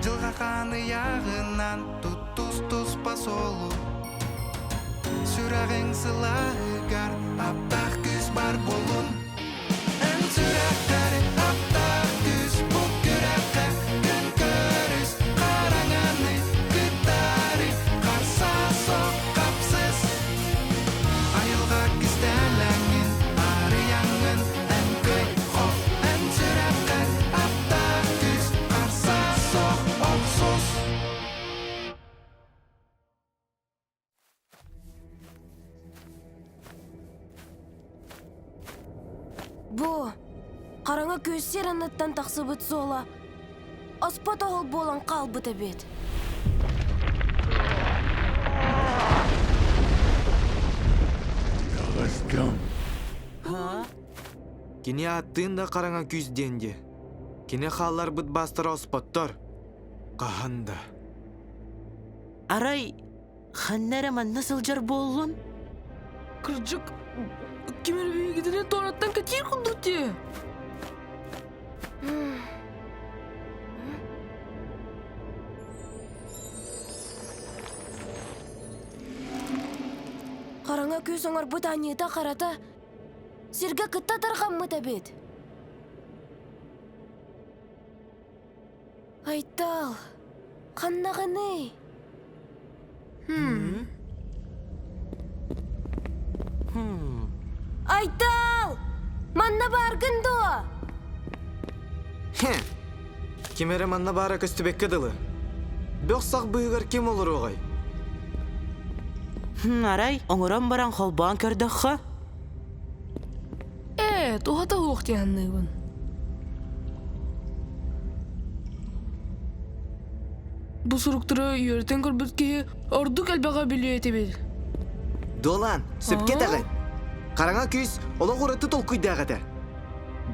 Дьылҕа хаан ыйааҕынан туттус туспа суолу Сүрэҕиҥ сылааһыгар аптаах күүс бар буоллун Эн сүрэххэр аптаах күүс бу күрэххэ күн көрүс хараҥаны кытары харса сох хапсыс Айылҕа кистэлэҥин арыйаҥҥын эн кый хох эн сүрэххэр аптаах күүс харса сох охсус Бу хараҥа күөс сир анныттан тахсыбыт суола оспот оһол буолан хаалбыт эбит. Таҕыстым. Кини ааттыын да хараҥа күүс диэн дии. Кини хаалларбыт баастара оспоттор. Хаһан да. Арай ханна эрэ манна сылдьар буоллун? Кырдьык, ким эрэ биһигитини туораттан кэтиир курдук дии. Хараҥа күүс оҥорбут аньыыта-харата сиргэ кытта тарҕаммыт эбит. Айтал, ханнаҕыный? Айтал! Манна бааргын дуо? Хе! Ким эрэ манна баара көстүбэккэ дылы. Бөх-сах быыһыгар ким олоруоҕай? Арай, оҥорон баран холбоон көрдөххө? Ээ, туһата суох дии саныыбын. Бу суруктары үөрэтэн көрбүт киһи ордук элбэҕи билиэ этибит. Дуолан, сөпкө этэҕин. Хараҥа күүс олох ураты толкуйдаах этэ.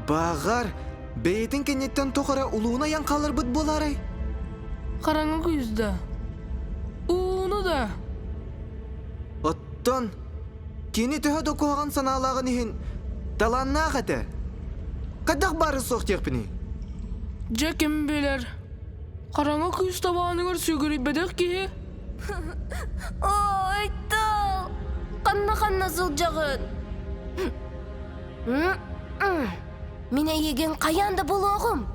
Баҕар, бэйэтин кэнниттэн туох эрэ улууну айан хаалларбыт буолаарай? Хараҥа күүс да? Ууну да? Оттон Кини төһө да куһаҕан санаалааҕын иһин талааннаах этэ. Хайдах баары суох диэхпиний? Дьэ ким билэр, хараҥа күүс табааныгар сүгүрүйбэтэх киһи. Ой, тал! Ханна-ханна сылдьаҕын? Мин эйигин хайаан да булуоҕум.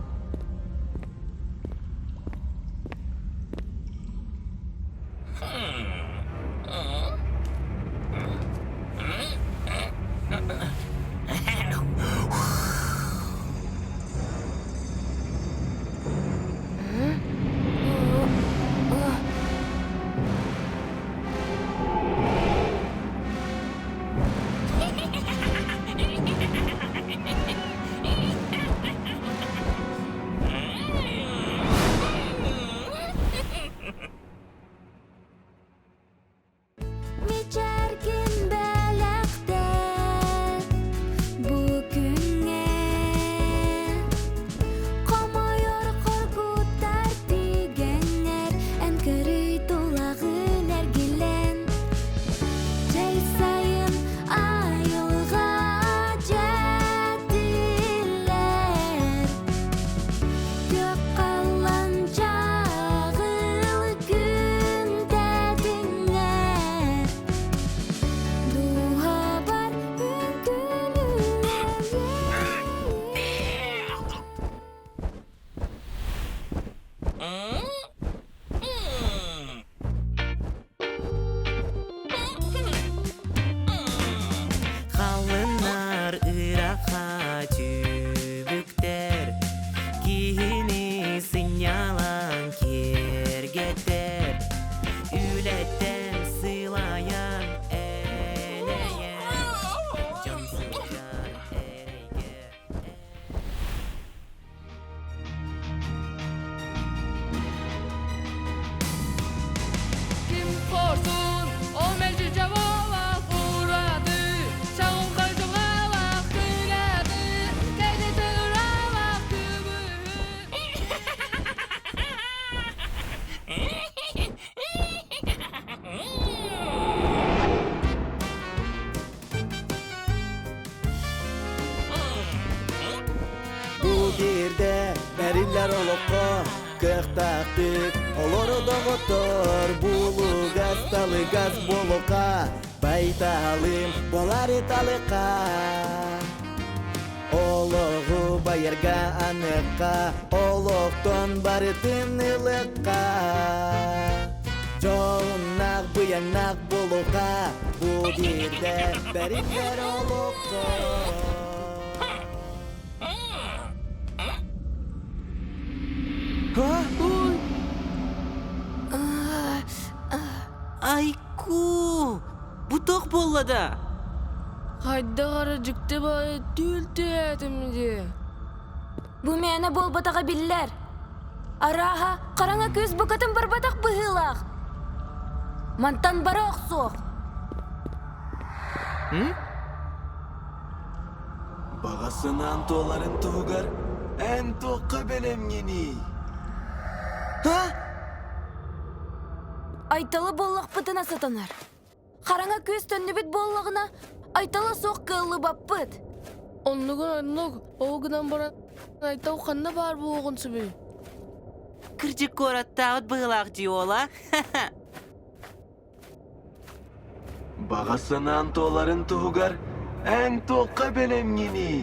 Дьоллоохтук олоро доҕоттор Булугас талыгас буолука Байталым буолары талыка Олоҕу байарга аныахха Олохтон барытын ылыахха Дьолуннаах быйаҥнаах буолуохха Бу биирдэ бэриллэр олоххо Айку! Бу туох буолла да? Хайдах эрэ дьикти баҕайы түүл түһээтим дии. Бу мээнэ буолбатаҕа биллэр. Арааһа, хараҥа күүс букатын барбатах быһыылаах. Мантан бара охсуох. Баҕа санаан туоларын туһугар эн туохха бэлэмҥиний? Ха? Айталы буоллахпытына сатанар. Хараҥа күүс төннүбүт буоллаҕына, Айтала суох кыаллыбаппыт. Оннугун оннук, ол гынан баран Айтал ханна баар буолуоҕун сөбүй? Кырдьык куораттаабыт быһыылаах дии уола. Баҕа санаан туоларын туһугар эн туохха бэлэмҥиний?